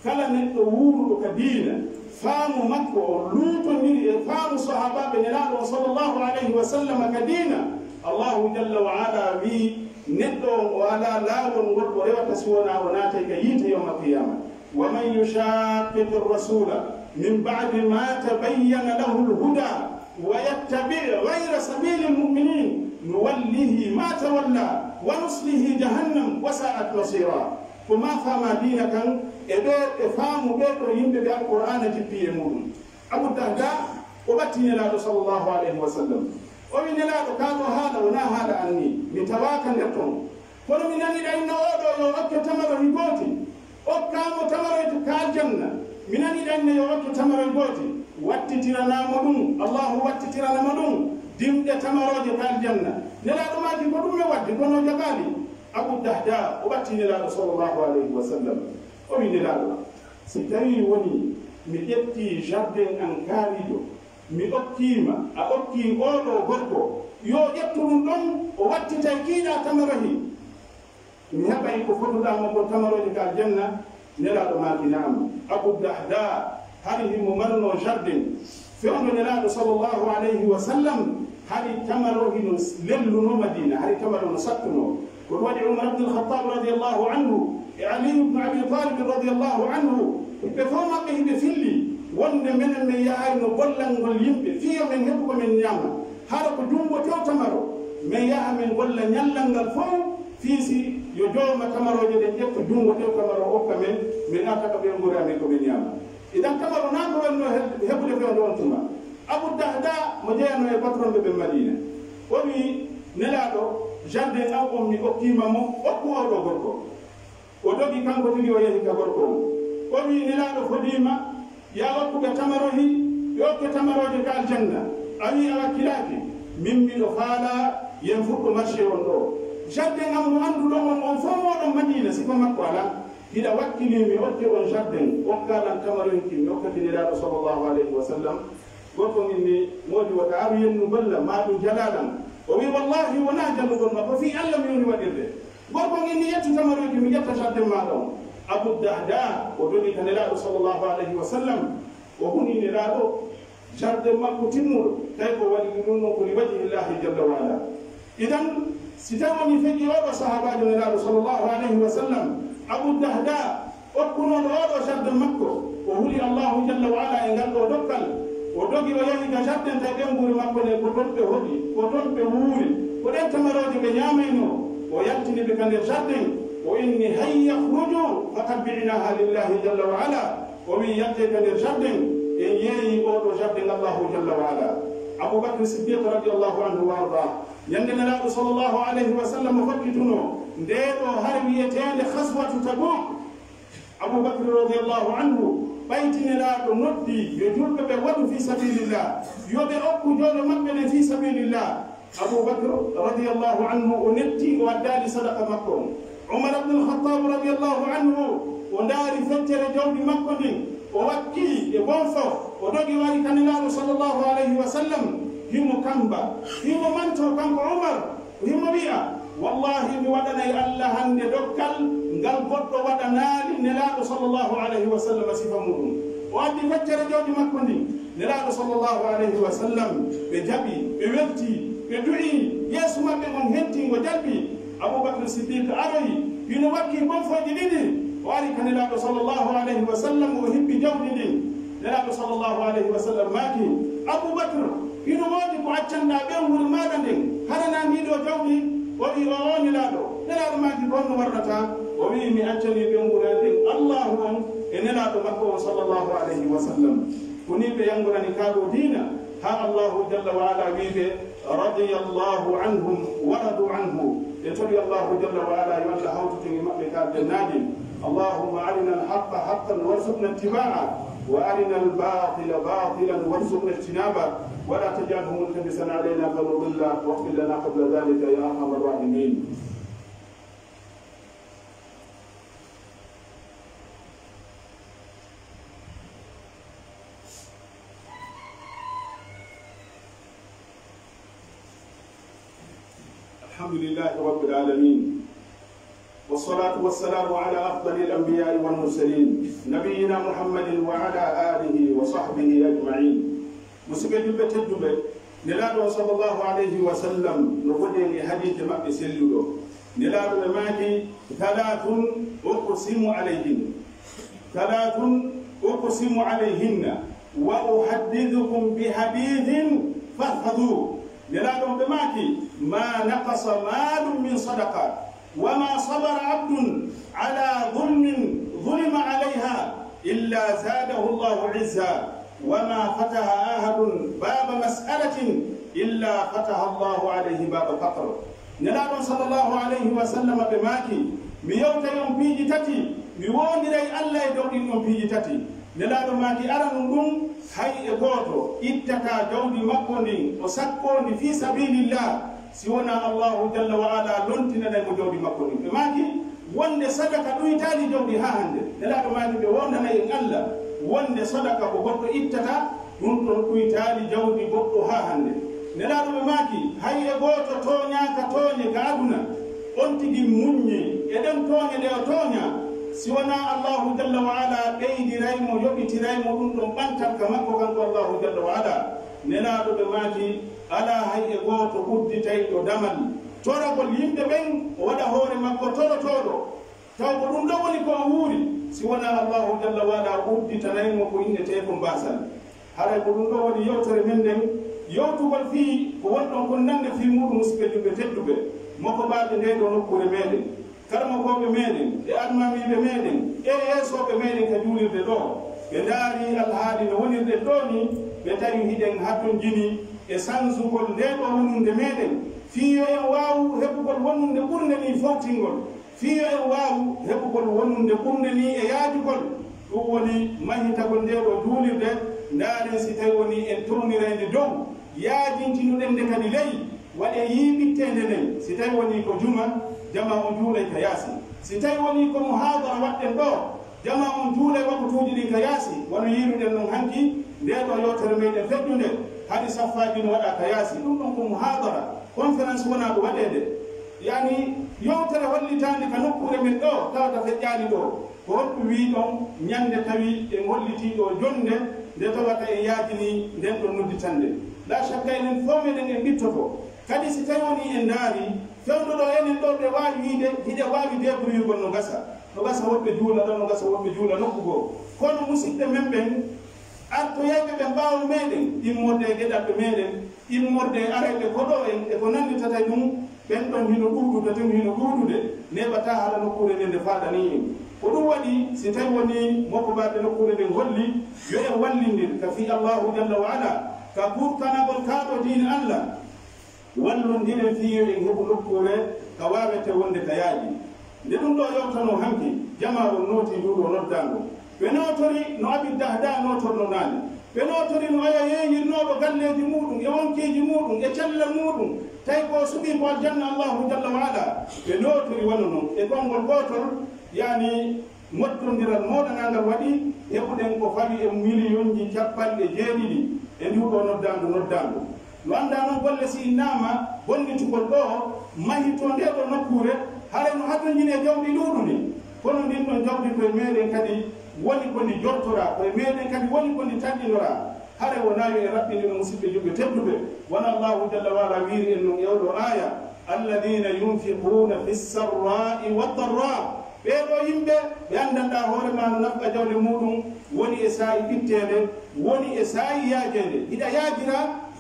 kala neɗɗo wuuruɗo ka diina, faamu makko on luutondiri e faamu sahaabaaɓe Nelaaɗo on sallallahu alayhi wa sallam ka diina. Allaahu jalla wa ala wi'i, neɗɗo on o alaa laawol ngol o rewata si wonaa o naatay ka yiite yawmal qiyaama. ومن يشاقق الرسول من بعد ما تبين له الهدى ويتبع غير سبيل المؤمنين نوله ما تولى ونصله جهنم وساءت مصيرا. Ko maa faamaa diina kan e ɓee, e faamu ɓee ɗoo yimɓe ɓe Alqur'aana jippii e muuɗum. Abu Dahda, o ɓattii Nelaaɗo sallallahu alayhi wa sallam. O wi'i, "Nelaaɗo, kaa ɗoo haala wonaa haala an nii. Mi tawaaka nder ton. Kono mi nanii ɗaa inna oo ɗoo yo okke tamarohi gooti. Okkaa mo tamaroy ka aljanna. Mi nanii ɗaa inna yo okke tamaroy gooti. Wattitiranaa mo ɗum. Allaahu wattitirana mo ɗum. Dimɗe tamarooje ka aljanna." Nelaaɗo maaki, "Ko ɗum mi waddi, kono o jaɓaali." Abu Dahda, o ɓattii Nelaaɗo sallallahu alayhi wa sallam. O wi'i, "Nelaaɗo, Si tawii wonii mi ƴettii jardin an kaariijo, mi okkii ma, a okkii oo ɗoo gorko, yo ƴettu ɗun ɗon, o wattitay kii ɗaa tamarohi. Mi heɓay ko foduɗaa mo kon tamarooje ka aljanna? Nelaaɗo maaki, na'am. Abu Dahda, hari himo marnoo jardin fewndo Nelaaɗo sallallahu alayhi wa sallam, hari tamaro hino lellunoo Madiina, hari tamaro no sattunoo. Ko ɗun waɗi Umar ibn al-Khattab radiyallahu anhu e Ali ibn Abi Talib radiyallahu anhu, ɓe fow maɓɓe hiɓe filli wonde menen men yahayno gollangol yimɓe, fii yo men heɓu ko men ɲaama. Hara ko junngo tew tamaro, men yaha men golla ɲallal ngal fow, fii si yo jooma tamarooje ɗen ƴettu junngo tew tamaro okka men, men arta ka ɓeynguure amen ko men ɲaama. Idan tamaro naa ko wonno he-, heɓude fewndo on tuma. Abu Dahda mo jeyanoo e patronɓe ɓen Madiina, o wi'i, Nelaaɗo, jardin an on mi okkii ma mo, okku oo ɗoo gorko. O dogi kanko tigi o yehi ka gorko on. O wi'i, Nelaaɗo fodii ma, yo a okku ɓe tamarohi, ɓe okke tamarooje ka aljanna. A wi'i a wakkilaaki, min miɗo faalaa yo en fuɗɗo marché on ɗoo. Jardin an mo annduɗon on, on fow mooɗon Madiina, sifa makko alaa. Hiɗa wakkilii mi okke on jardin, okkaa lan tamarohi kin, mi okkake Nelaaɗo sallallahu alayhi wa sallam. Gorko on inni, moodi wota aru yennu balla, maa ɗun jalaa lan. O wi'i, Wallaahi wonaa jalugol ma, ko fii Alla mi woni waɗirde. Gorko on inni, Ƴettu tamarohi kin, mi ƴetta jardin maaɗa on. Abu Dahda, o dogi ka Nelaaɗo sallallahu alayhi wa sallam, o huni Nelaaɗo jardin makko timmuɗo, tawi ko waɗi ɗun ɗon ko li wajhi Llaahi jalla wa ala. Idan, si tawii wonii feƴƴi oo ɗoo sahaabaajo Nelaaɗo sallallahu alayhi wa sallam, Abu Dahda, okkunooɗo oo ɗoo jardin makko, o huli Allaahu jalla wa ala e ngal ɗoo dokkal, o dogi o yahi ka jardin tawi ɓeynguure makko nden ko ton ɓe hoɗi, ko ton ɓe wuuri, ko ɗen tamarooje ɓe ɲaamaynoo, o yaltini ɓe ka nder jardin, o inni, Hayya ukhrujuu, faqad bi'naahaa lillaahi jalla wa ala. O wi'i, Yaltee ka nder jardin, en yeeyii oo ɗoo jardin Allaahu jalla wa ala. Abu Bakr Siddiq radiyallahu anhu wa arda, ɲande Nelaaɗo sallallahu alayhi wa sallam fokkitunoo ndee ɗoo hare wi'eteende Ghazwatu Tabuk, Abu Bakr radiyallahu anhu ɓayti Nelaaɗo noddi yo julɓe ɓe waɗu fii sabilillah, yo ɓe okku jawle maɓɓe ɗen fii sabilillah. Abu Bakr radiyallahu anhu, o netti, o addaali sadaka makko on. Umar ibn al-Khattab radiyallahu anhu, o ndaari feccere jawdi makko ndin, o wakkii e bonfo, o dogi o ari ka Nelaaɗo sallallahu alayhi wa sallam, himo kamba, himo mantoo kanko Umar, himo wi'a, Wallaahi, mi waɗanay Alla hande dokkal ngal goɗɗo waɗanaali Nelaaɗo sallallahu alayhi wa sallam sifa muɗum. O addi feccere jawdi makko ndin. Nelaaɗo sallallahu alayhi wa sallam, ɓe jaɓi, ɓe welti, ɓe du'ii, yeeso maɓɓe ngon hentii ngo jalbi. Abu Bakr Siddiq aroyi, hino wakkii bonfooji ɗiɗi, o ari ka Nelaaɗo sallallahu alayhi wa sallam, o hippi jawdi ndin. Nelaaɗo sallallahu alayhi wa sallam maaki, Abu Bakr, hino woodi ko accanɗaa ɓeynguure maaɗa nden, hara naa ndii ɗoo jawdi? O wi'i, Oo'o Nelaaɗo. Nelaaɗo maaki, Ko honno warrata? O wi'i, Mi accanii ɓeynguure an nden Allaahu on e Nelaaɗo makko on sallallahu alayhi wa sallam. Ko nii ɓe yangorani kaa ɗoo diina, haa Allaahu jalla wa ala wi'i ɓe, رضي الله عنهم ورضوا عنه. En torii Allaahu jalla wa ala yo Alla hawtu en e maɓɓe ka aljannaaji. اللهم أرنا الحق حقا وارزقنا اتباعه، وأرنا الباطل باطلا وارزقنا اجتنابه، ولا تجعله ملتبسا علينا فنضل، واغفر لنا قبل ذلك يا أرحم الراحمين. الحمد لله رب العالمين. والصلاة والسلام على أفضل الأنبياء والمرسلين، نبينا محمد وعلى آله وصحبه أجمعين. Musidɓe julɓe tedduɓe, Nelaaɗo on sallallahu alayhi wa sallam no waɗi en e hadiise maɓɓe selluɗo. Nelaaɗo ɓe maaki, ثلاث أقسم عليهن. ثلاث أقسم عليهن وأحدثكم بحديث فاحفظوه. Nelaaɗo on ɓe maaki, ما نقص مال من صدقة وما صبر عبد على ظلم ظلم عليها إلا زاده الله عزا وما فتح أحد باب مسألة إلا فتح الله عليه باب الفقر. Nelaaɗo on sallallahu alayhi wa sallam ɓe maaki, mi yewtay on piiji tati, mi woondiray Alla e dow ɗin ɗon piiji tati. Nelaaɗo maaki, aranun ɗun, hay e gooto ittataa jawdi makko ndin, o sakkoo ndi fii sabilillah, si wonaa Allaahu jalla wa ala lontinanay mo jawdi makko ndin. Ɓe maaki, Wonde sadaka ɗuytaali jawdi haa hannde. Nelaaɗo maaki ɓe wondanay en Alla, wonde sadaka ko goɗɗo ittata, ɗun ɗon ɗuytaali jawdi goɗɗo haa hannde. Nelaaɗo ɓe maaki, hay e gooto tooñaaka tooñe ka aduna, on tigi muññi e ɗen tooñe ɗe o tooñaa, si wanaa Allaahu jalla wa ala ɓeydiray mo, yoɓitiray mo ɗun ɗon ɓantal ka makko kanko Allaahu jalla wa ala. Nelaaɗo ɓe maaki, alaa hay e gooto udditayɗo damal toragol yimɓe ɓen, o waɗa hoore makko torotooɗo, taw ko ɗun ɗon woni ko o wuuri, si wanaa Allaahu jalla wa ala udditanay mo ko innetee ko mbaasal. Haray ko ɗun ɗon woni yewtere men nden, yewtugol fii ko woni ɗon kon nannde fii muuɗum, musidɓe julɓe tedduɓe, mokobaaɓe ndee ɗoo nokkuure meɗen, karamokooɓe meɗen e almaamiiɓe meɗen e yeesooɓe meɗen ka juulirde ɗoo, ɓe ndaari alhaali no wonirɗen ɗoo nii, ɓe tawi hiɗen hatonjini e sansugol ndee ɗoo wonunde meɗen, fii yo en waawu heɓugol wonunde ɓurnde nii fowtingol. Fii yo en waawu heɓugol wonunde ɓurnde nii e yaajugol, ɗun woni mahitagol ndee ɗoo juulirde. Ndaaren si tawi wonii en towniray nde dow, yaajintinuɗen nde kadi ley, waɗee yiiɓitteende nden. Si tawi wonii ko juma, jamaa on juulay ka yaasi. Si tawi wonii ko muhaadara waɗɗen ɗoo, jamaa on juulay wakutuuji ɗin ka yaasi, wano yiiruɗen non hanki, ndee ɗoo yewtere meɗen feƴƴunde, hari saffaaji no waɗaa ka yaasi. Ɗun ɗon ko muhaadara, conférence wonaa ko waɗeede. Yaani, yewtere hollitaande ka nokkuure men ɗoo, tawata feƴƴaali ɗoo. Ko honɗun wi'i ɗon ɲannde tawi en hollitii ɗoo jonnde, nde tawata en yaajinii nden ɗon nodditannde? Laa shakka, enen fow meɗen en ɓittoto. Kadi, si tawi wonii en ndaarii, fewndo ɗoo enen ɗoo ɓe waawi wi'ude, hiɗen waawi deebruyugol no gasa. No gasa woɓɓe juula ɗoo, no gasa woɓɓe juula nokku goo. Kono, musiɓɓe men ɓen, artoyayɓe ɓen ɓaawo meɗen, immorde e geɗalɓe meɗen, immorde e arayɓe koɗo en e ko nannditata e ɗun, ɓen ɗon hino ɗuuɗude, tun hino ɗuuɗude, neeɓataa hara nokkuure nden nde faaɗanii en. Ko ɗun waɗi, si tawi wonii mokobaaɓe nokkuure nden holli, yo en wallindir ka fii Allaahu jalla wa ala, ka kurkanagol kaa ɗoo diina Alla, wallondiren fii yo en heɓu nokkuure ka waawetee wonde ka yaaji. Nde ɗun ɗoo yewtanoo hanki, jamaa on nootii nduu ɗoo noddaandu. Ɓe nootori no Abi Dahda nootornoo naane. Ɓe nootori no oya yeeyirnooɗo galleeji muuɗum e wonkiiji muuɗum e cellal muuɗum, tawi ko o suɓii ko aljanna Allaahu jalla wa ala. Ɓe nootori wano non e konngol gootol, yaani, mottondiral moɗanaangal waɗi heɓuɗen ko fawi e miliyonji cappanɗe jeeɗiɗi e nduu ɗoo noddaandu, noddaandu. No anndaa non golle si innaama bonnitugol ɗoo, mahitoo ndee ɗoo nokkuure, haray no hatonjini e jawdi ɗuuɗundi. Kono ndin ɗon jawdi ko e meɗen kadi woni ko ndi jortoraa, ko e meɗen kadi woni ko ndi tanƴinoraa. Haray wonaa yo en raɓɓinino, musiɓɓe julɓe tedduɓe, wano Allaahu jalla wa ala wiiri en non e oo ɗoo aaya, "Alladina yunfiquna fi sarra'i wa darra." Ɓee ɗoo yimɓe, ɓe anndanɗaa hoore maa no nafqa jawle muuɗum woni e saa'i ɓitteende, woni e saa'i yaajeende. Hiɗa yaajira,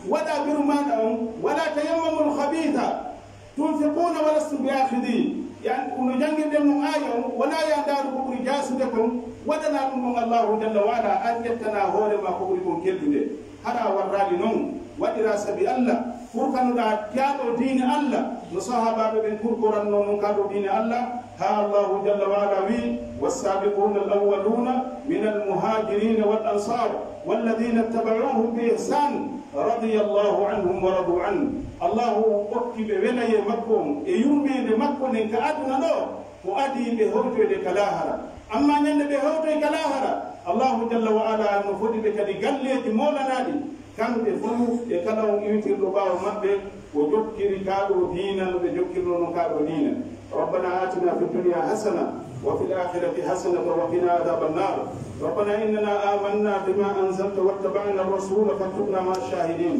waɗaa beru maaɗa on, "Wala tayammamul khabitha tunfiquna wa lastum bi akhidhi." Yan, no janngirɗen non aaya on, wonaa yo a ndaaru ko ɓuri jaasude kon, waɗanaa ɗum on Allaahu jalla wa ala, an ƴettanaa hoore maa ko ɓuri kon kelɗude. Hara a warraali non, waɗiraa sabi Alla, kurkanoɗaa kaa ɗoo diine Alla, no sahaabaaɓe ɓen kurkorannoo non kaa ɗoo diine Alla, haa Allaahu jalla wa ala wi'i, "Wassaabiquuna al-awwaluuna mina al-muhaajiriina wal-ansaar, walladiina ittaba'uuhum bi ihsaan, radiyallaahu anhum wa raduu anh." Allaahu okki ɓe welayee makko on e yurmeende makko nden ka aduna ɗoo, ko adii ɓe hewtoyde ka laahara. Ammaa ɲande ɓe hewtoy ka laahara, Allaahu jalla wa ala no fodi ɓe kadi galleeji moolanaaɗi, kamɓe fow e kala on iwtirɗo ɓaawo maɓɓe, o jokkiri kaa ɗoo diina no ɓe jokkirnoo non kaa ɗoo diina. ربنا آتنا في الدنيا حسنة وفي الآخرة حسنة وقنا عذاب النار. ربنا إننا آمنا بما أنزلت واتبعنا الرسول فاكتبنا مع الشاهدين.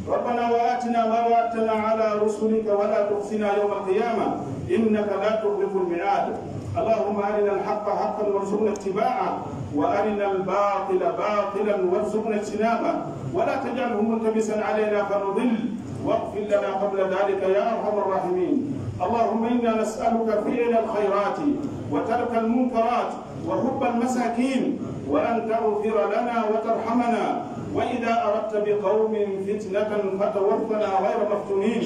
ربنا وآتنا ما وعدتنا على رسلك ولا تخزنا يوم القيامة إنك لا تخلف الميعاد. اللهم أرنا الحق حقا وارزقنا اتباعه وأرنا الباطل باطلا وارزقنا اجتنابه ولا تجعله ملتبسا علينا فنضل واغفر لنا قبل ذلك يا أرحم الراحمين. اللهم إنا نسألك فعل الخيرات وترك المنكرات وحب المساكين وأن تغفر لنا وترحمنا وإذا أردت بقوم فتنة فتوفنا غير مفتونين.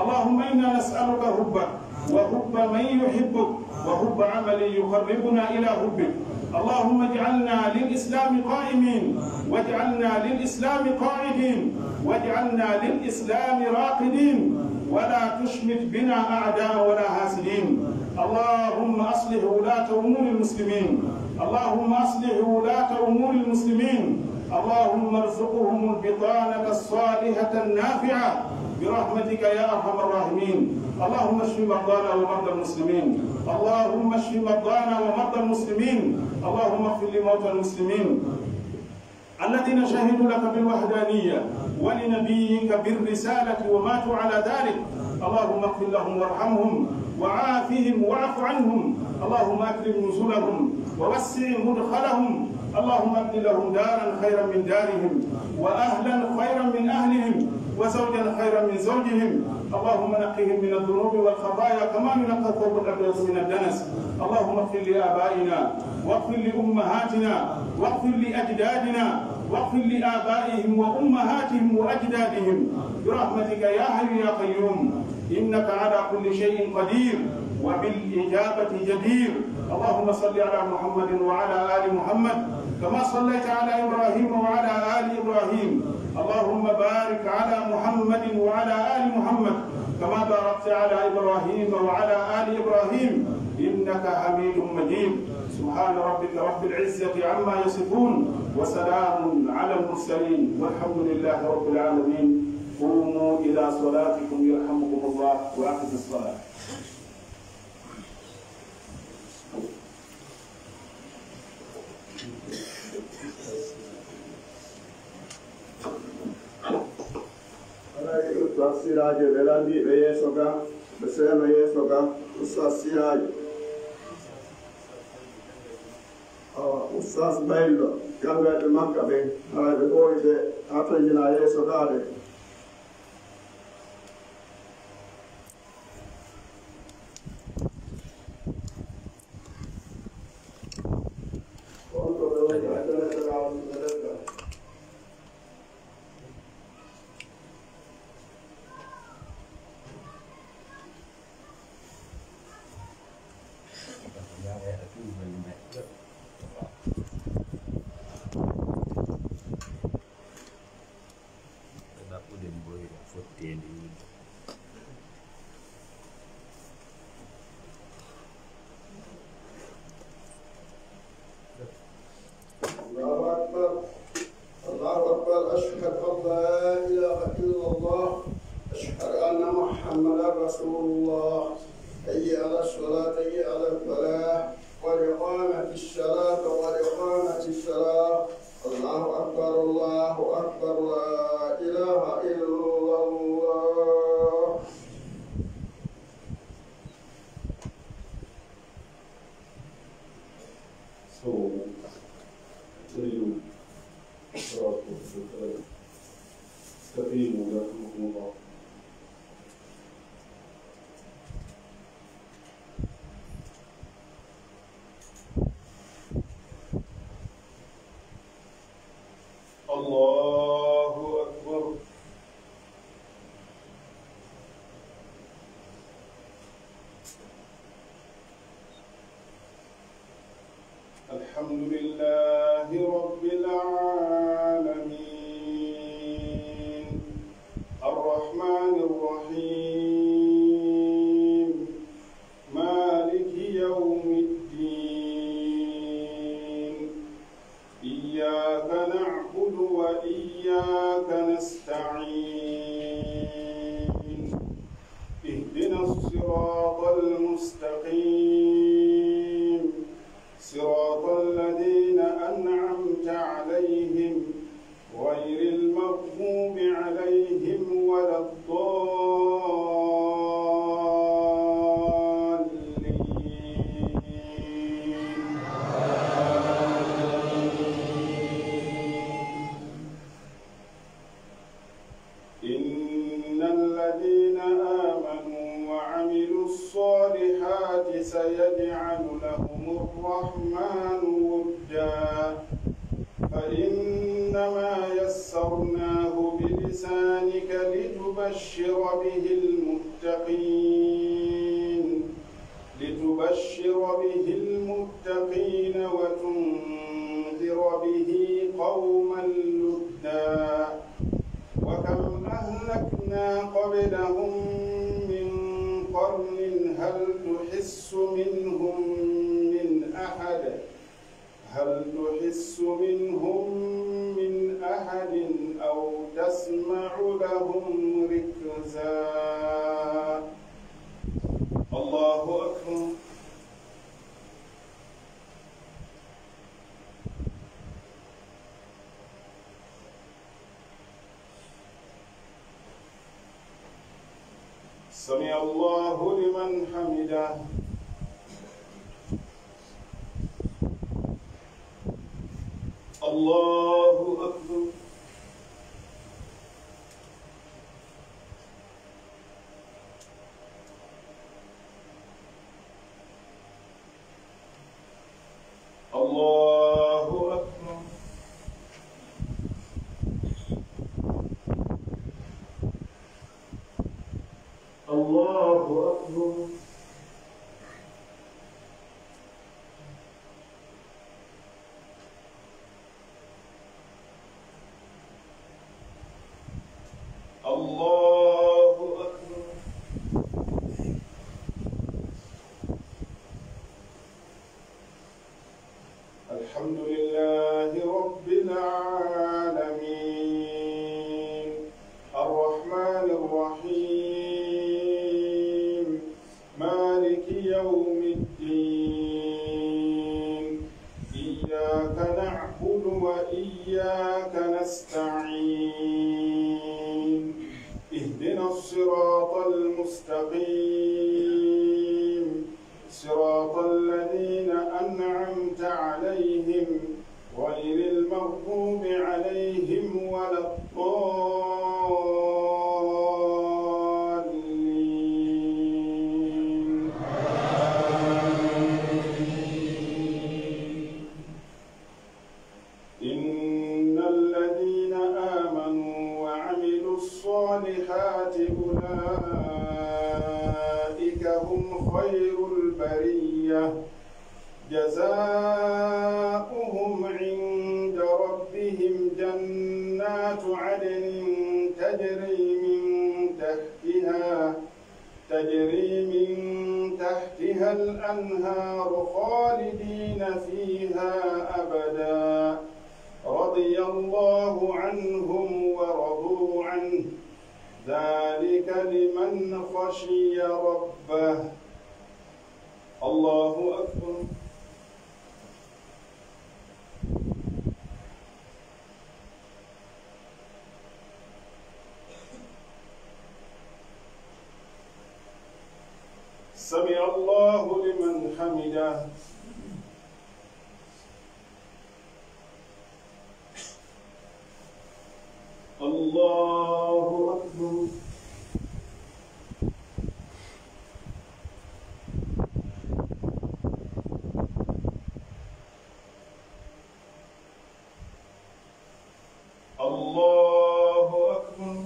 اللهم إنا نسألك حبك وحب من يحبك وحب عمل يقربنا إلى حبك. اللهم اجعلنا للإسلام قائمين، واجعلنا للإسلام قاعدين، واجعلنا للإسلام راقدين، ولا تشمت بنا أعداء ولا حاسدين. اللهم أصلح ولاة أمور المسلمين. اللهم أصلح ولاة أمور المسلمين. اللهم ارزقهم البطانة الصالحة النافعة برحمتك يا أرحم الراحمين. اللهم اشف مرضانا ومرضى المسلمين. اللهم اشف مرضانا ومرضى المسلمين. اللهم اغفر لموتى المسلمين الذين شهدوا لك بالوحدانية ولنبيك بالرسالة وماتوا على ذلك. اللهم اغفر لهم وارحمهم وعافهم واعف عنهم. اللهم أكرم نزلهم ووسع مدخلهم. اللهم ابن لهم دارا خيرا من دارهم وأهلا خيرا من أهلهم وزوجا خيرا من زوجهم. اللهم نقهم من الذنوب والخطايا كما ينقى الثوب الأبيض من الدنس. اللهم اغفر لآبائنا واغفر لأمهاتنا واغفر لأجدادنا واغفر لآبائهم وأمهاتهم وأجدادهم برحمتك يا حي يا قيوم، إنك على كل شيء قدير وبالإجابة جدير. اللهم صل على محمد وعلى آل محمد كما صليت على إبراهيم وعلى آل إبراهيم. اللهم بارك على محمد وعلى آل محمد كما باركت على إبراهيم وعلى آل إبراهيم إنك حميد مجيد. سبحان ربك رب العزة عما يصفون وسلام على المرسلين والحمد لله رب العالمين. قوموا إلى صلاتكم يرحمكم الله وأقم الصلاة. Haray Ustaas Siraajo ɓe landiiɓe yeeso ga, ɓe seeno yeeso ga, Ustaas Siraajo. Awa, Ustaas Baylo, janngoyɓe makka ɓen, haray ɓe ɓooyi ɓe artoyinaa yeeso ga de. Ɗaɓɓude mboyre fotteende yimɓe. الله أكبر. الله أكبر. أشهد أن لا إله إلا الله. أشهد أن محمدا رسول الله. حي على الصلاة، حي على الفلاح. قد قامت الصلاة، قد قامت الصلاة. الله أكبر، الله أكبر، لا إله إلا الله. استووا. استقيموا يرحمكم الله. الله أكبر. الحمد لله رب العالمين. الرحمن الرحيم. مالك يوم الدين. إياك نعبد وإياك نستعين. اهدنا الصراط المستقيم. صراط الذين أنعمت عليهم غير المغضوب عليهم ولا الضالين. إن الذين آمنوا وعملوا الصالحات سيجعل لهم الرحمن ودا. فإنما يسرناه بلسانك لتبشر به المتقين، لتبشر به المتقين وتنذر به قوما لدا. وكم أهلكنا قبلهم من قرن هل تحس منهم من أحد. هل تحس منهم من أحد أو تسمع لهم ركزا. الله أكبر. سمع الله لمن حمده. الله أكبر. الله أكبر. الله أكبر. الله أكبر. الحمد لله رب العالمين. الرحمن الرحيم. مالك يوم الدين. إياك نعبد وإياك نستعين. اهدنا الصراط المستقيم. صراط الذين أنعمت عليهم غير المغضوب عليهم ولا الضالين. إن الذين آمنوا وعملوا الصالحات أولئك هم خير البرية. جزاؤهم عند ربهم جنات عدن تجري من تحتها تجري من تحتها الأنهار خالدين فيها أبدا. رضي الله عنهم ورضوا عنه. ذلك لمن خشي ربه. الله أكبر. سمع الله لمن حمده. الله أكبر. الله أكبر.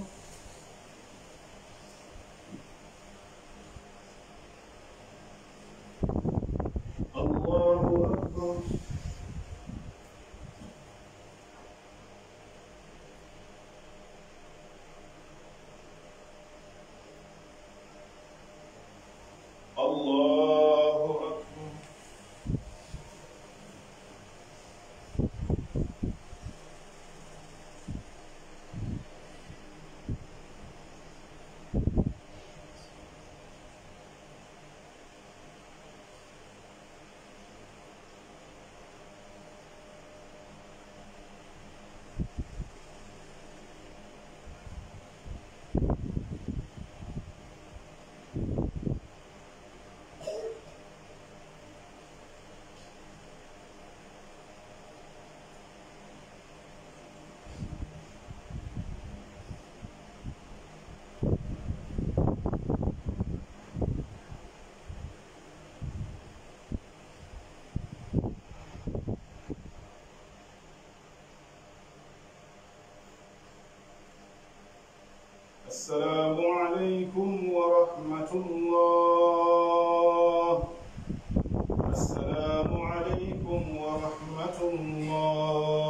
الله أكبر. الله أكبر. السلام عليكم ورحمة الله. السلام عليكم ورحمة الله.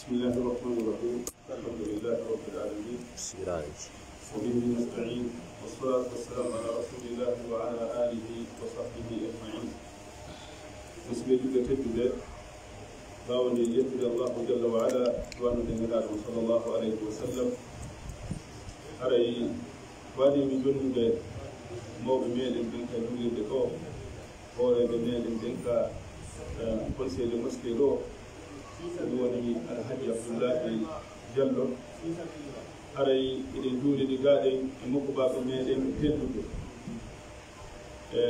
بسم الله الرحمن الرحيم. الحمد لله رب العالمين. Siraji. وبه نستعين. والصلاة والسلام على رسول الله وعلى آله وصحبه أجمعين. Musidɓe julɓe tedduɓe, ɓaawo nde yettude Allahu jalla wa ala, wannude Nelaaɗo sallallahu alayhi wa sallam, haray waɗi mi jonnude mawɓe meɗen ɓen ka juulirde ɗoo, hooreeɓe meɗen ɓen ka, eh, conseil de mosquée ɗoo, ɗum woni Alhaji Abdullahi Diallo. Haray eɗen juulidi gaa ɗen e mokkubaaɓe meɗen tedduɓe, e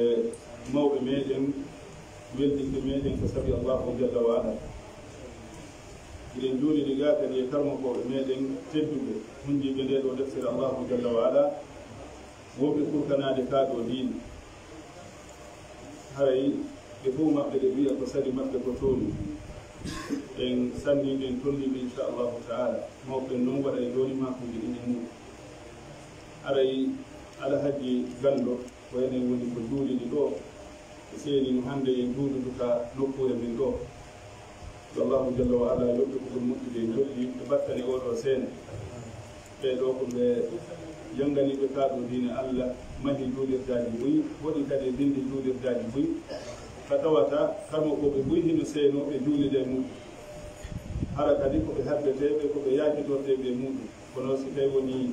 mawɓe meɗen, weldinɓe meɗen ko sabi Allahu jalla wa ala. Eɗen juulidi gaa kadi e karmokooɓe meɗen tedduɓe, hundiiɓe ndee ɗoo deftere Allahu jalla wa ala, wonɓe kurkanaade kaa ɗoo diina. Haray ɓe fow maɓɓe ɓe wi'a ko sali maɓɓe ko tooni. En sannii, en tolnii ɓe, inchallahu taala. Mawɓe ɓen non waɗa e jooni maakuuji ɗin e muɗum. Haray Alhaji Gallo, ko enen woni ko juulidi ɗoo, e seeni no hannde en juuludu ka nokkuure men ɗoo. Yo Allahu jalla wa ala yoɓ ɓe ko ɓuri moƴƴude e jolli e battane oo ɗoo seene. Ɓee ɗoo ko ɓe jannganiiɓe kaa ɗoo diine Alla, mahi juulirdaaji buy, waɗi kadi e binndi juulirdaaji buy, ka tawata karmokooɓe buy hino seenoo ɓe juulida e muɗum. Hara kadi ko ɓe habbeteeɓe, ko ɓe yaakitorteeɓe e muɗum. Kono si tawi wonii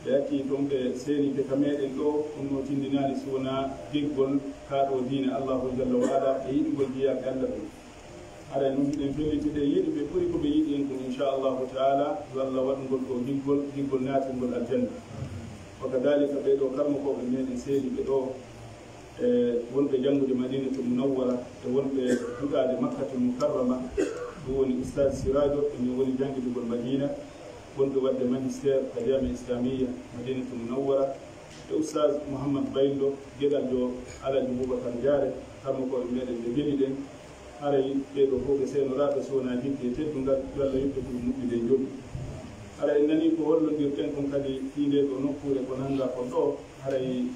ɓe accii ton, ɓe seenike ka meɗen ɗoo, ɗum no tindinaani si wonaa giggol kaa ɗoo diine Allahu jalla wa ala e yiɗugol jiyaaɓe Alla ɓen. Haray non hiɗen felliti ɓe yiɗuɓe ɓuri ko ɓe yiɗi en kon, inchallahu taala, yo Alla waɗu ngol ɗoo giggol, giggol naatingol aljanna. Wa kadalika ɓee ɗoo karmokooɓe meɗen seeniiɓe ɗoo, e wonɓe janngude Madinatul Munawwara, e wonɓe duɗaade Makkatul Mukarrama, ɗum woni Ustaz Sirajo, e min woni janngidugol Madina, wonɓe waɗde magistère ka Jaami'a Islamiyya Madinatul Munawwara, e Ustaz Mouhammad Baylo, geɗaljo Alhaji Boubacar Diaré, karmokooɓe meɗen ɓe ngeli ɗen. Haray ɓee ɗoo fow ɓe seenoraaɓe, so wonaa jikki e teddungal, yo Alla yoɓ ɓe ko moƴƴude e jolli. Haray en nanii ko hollondirten kon kadi fii ndee ɗoo nokkuure ko nanngaa kon ɗoo. Haray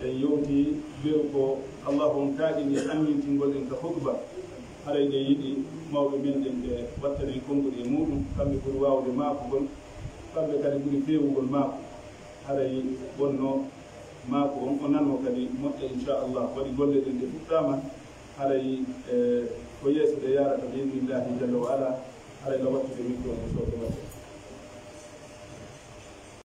en yewtii beru ko Allahu on kaaɗini annintingol en ka huɗuba. Haray ɗe yiɗi mawɓe men ɓen ɓe wattanen konguɗi e muɗum, kamɓe ɓuri waawde maakugol, kamɓe kadi ɓuri feewugol maaku. Haray wonno maaku on o nanoo kadi moƴƴa, inchallah, waɗi golle ɗen ɗe fuɗɗaama. Haray, eh, ko yeeso ɗe yaarata bi idnillahi jalla wa ala. Haray no wattude micro on soɗo.